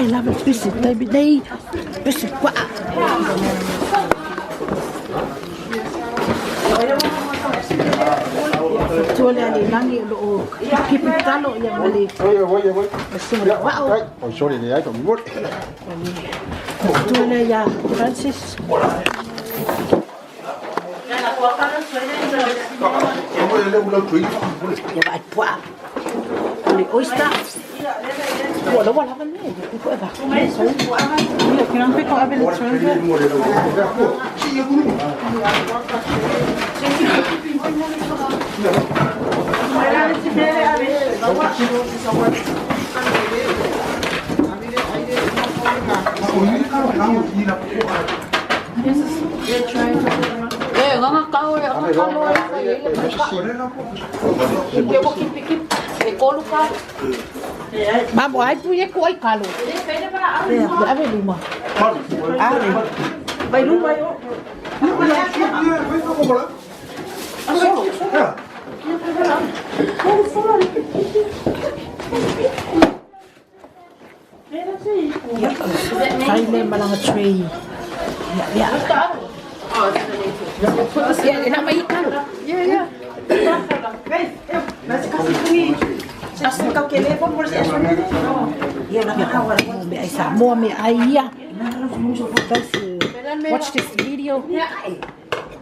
Fai lava le pisi taimi nei, pisi puaa. Tua le alilagi o loo kipi talo ia ma le wao. Oh, sorry, le ai ka mo. Tua le ia Francis. Ia vai puaa. O le oyster. Ua lawa lava le, ia ku e va. Eh, nga kau ya, nga kalo ya, sa ile pa. Ke wo kipi kipi, e kolu ka. Mamo ai pu ye ku ai kalo. Ia ave luma. Ave. Vai luma yo. Ia, fai le malanga tray. Ia, ia. Ia, e na mai kalo. Yeah, yeah. Ia, na me ai Samoa me ai ia. Those who watch this video.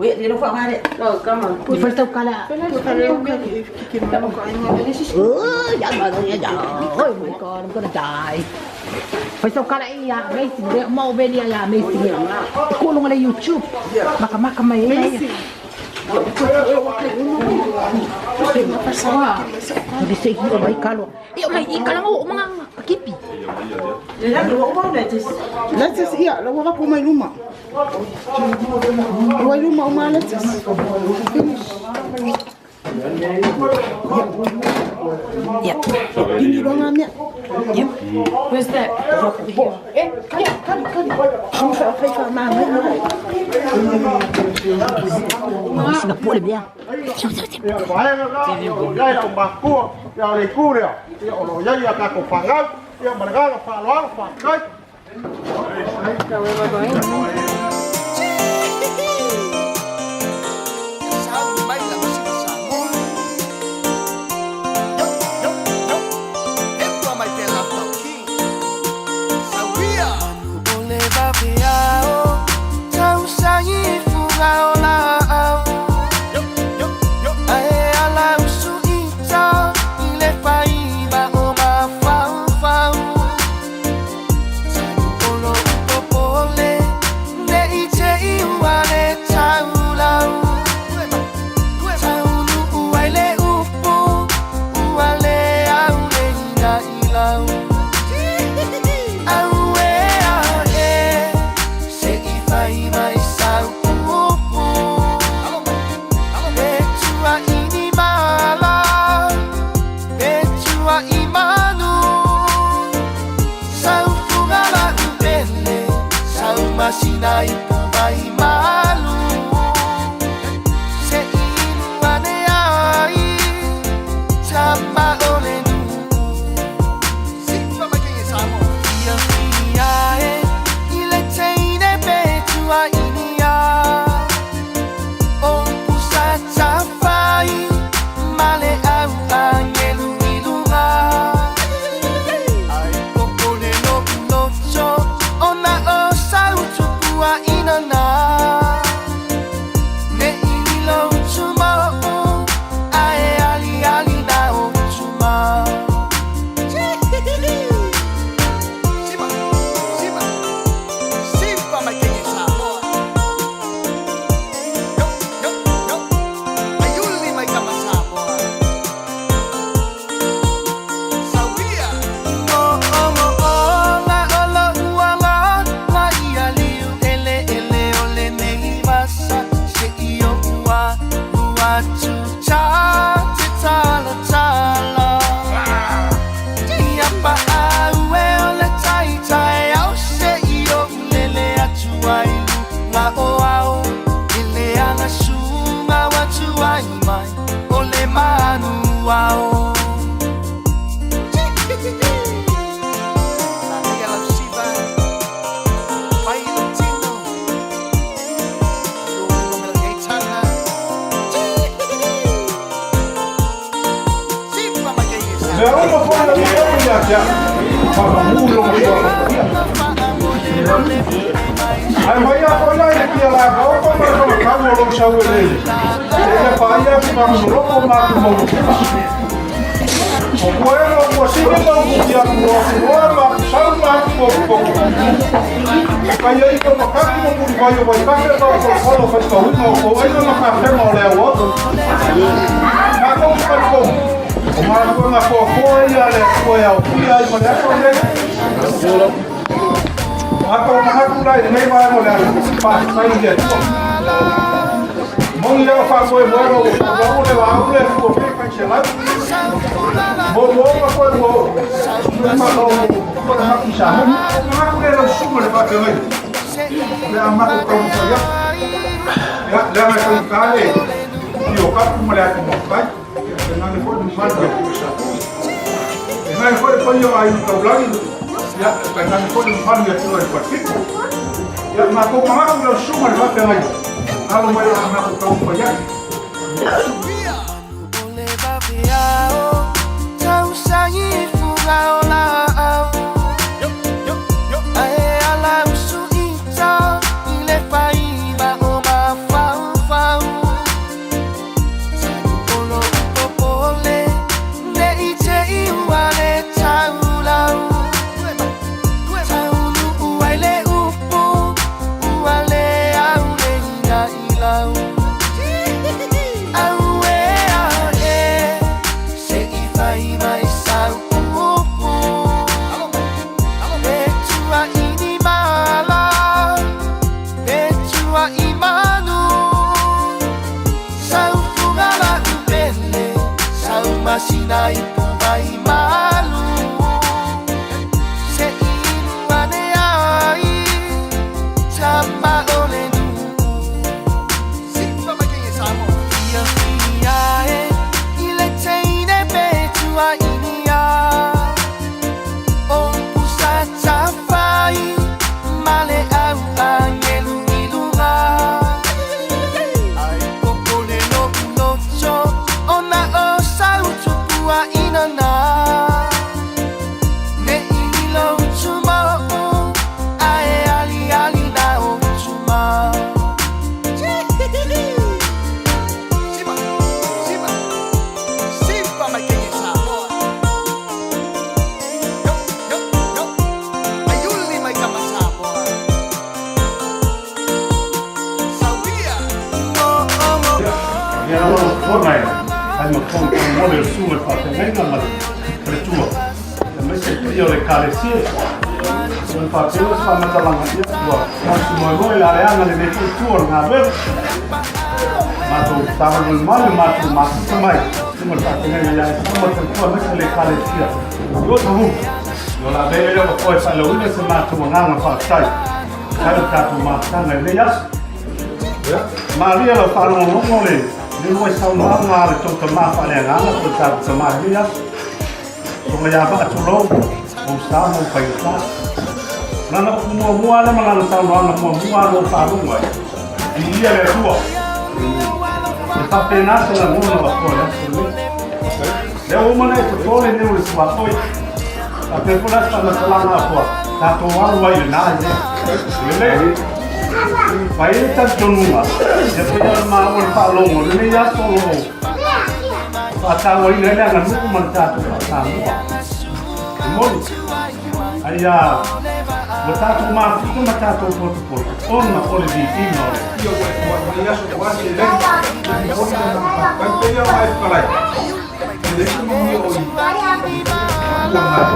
Oh, come on. I fai tau kala. Oh, ya, ya, ya. Oh my God, I'm gonna die. Fai tau kala ia, amazing. Le mau beni ia amazing. Kulong le YouTube. Maka maka mai ia. Di se i mai kalo. Ia mai i kala o mga pakipi. Lettuce, ia, la wala ko mai luma. Ua luma o ma lettuce. Finish. Ia. Pini longa mea. Where's that? Eh, kali, kali, kali. Fa fa fa ma ma. Oh, Singapore le bia. Ia vaega la ia la makua ia le kure ia o ia ia ka ko whangau ia maranga whaloa whakai. Where am I going? Mea uma foi na minha ia te au. Whakamu lo matua. Ai mai a koina i pia la ka opa ma ka kau o lo sau e le. E le pa ia ku ka mo ro ma ku mo. O koe ro ko sine ma ku ia ku o ku o ma sau ma ku ko ko. Ka ia i ko ma ka ku mo ku vai o vai ka ka ko ko lo fa ka u o ai no ka fe mo le o. Ka ko ka ko. O ma ko na ko ko ia le ko ia o ia i ma le ko le. Ako mahaku lai nei vai mo le pa sai le tu. Mong leo fa koe mo ro o le wa o le ko pe pa che la. Mo mo ma koe mo. Ma ko ko na ki sa. Ma ko le ro su mo le pa ke mai. Le a ma ko ko mo ya. Ya le ma ko ka le. Ki o ka ku mo le a ko mo kai. E na le ko ni ma le ko sa. E na le ko ko yo ai ka blagi. Ya ka na le ko ni ma le ko le pa ki. Ya ma ko ma ko le su mo le pa ke mai. Alo mai a ma ko ko ko ya. Ia lava o tona e, ai ma tonu tonu mo le su le whāwhengainga ma le tua. E mai se pia o le kalesie. O le whāpeo se whāmatalanga ia tua. Masu moi moi la reanga le nei fui tua o ngā wewe. Mātou tāwanu mai le mātou mākuta mai. Tuma le whāwhengainga ia e sama te tua mai se le kalesia. Yo tahu. Yo la vele leo koe whalauina se mātou nganga whātai. Kai o tātou mātanga i nei aso. Maria la whalongongo le le lua saunoaga a le tou tamā faaleagaga po o le tatou tamā i lenei aso. Soga ia vaatulou, o sa ma ou faigata. O lana upu muamua lea ma lana saunoaga muamua a lou faalogo ai, Viia le Atua. E faapena se lagona o Atua i le aso lenei. Lea ua uma ona e totō le niu i le suaoi. Faapea foi la se faamatalaga a Atua, tatou alu ai i lenā i lea. Lelei. Mai le talitonuga, ia pei ona maua le faalogo i lenei aso o lo o faatauaina ai le aganuu ma le tatou faa-Samoa. E moni, ai a ua tatou mafuta ma tatou potopoto ona o le viiga o le Ia ua ua mai aso ua se le. Moni na kai pe ia mai kalai. Le se mo o i. Ua ngā.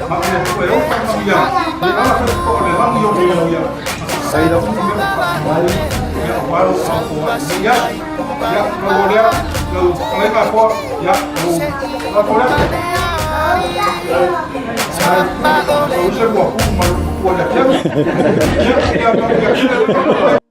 Ma le ko e o ka ma ia. Le ala fa ko le langi o le ia. Sai da fu ia mai. Ia wa ro sa ko ia. Ia lo le lo le ka ko ia lo la ko le. Sai. O se ua ku ma ua le kia. Ia ia ia.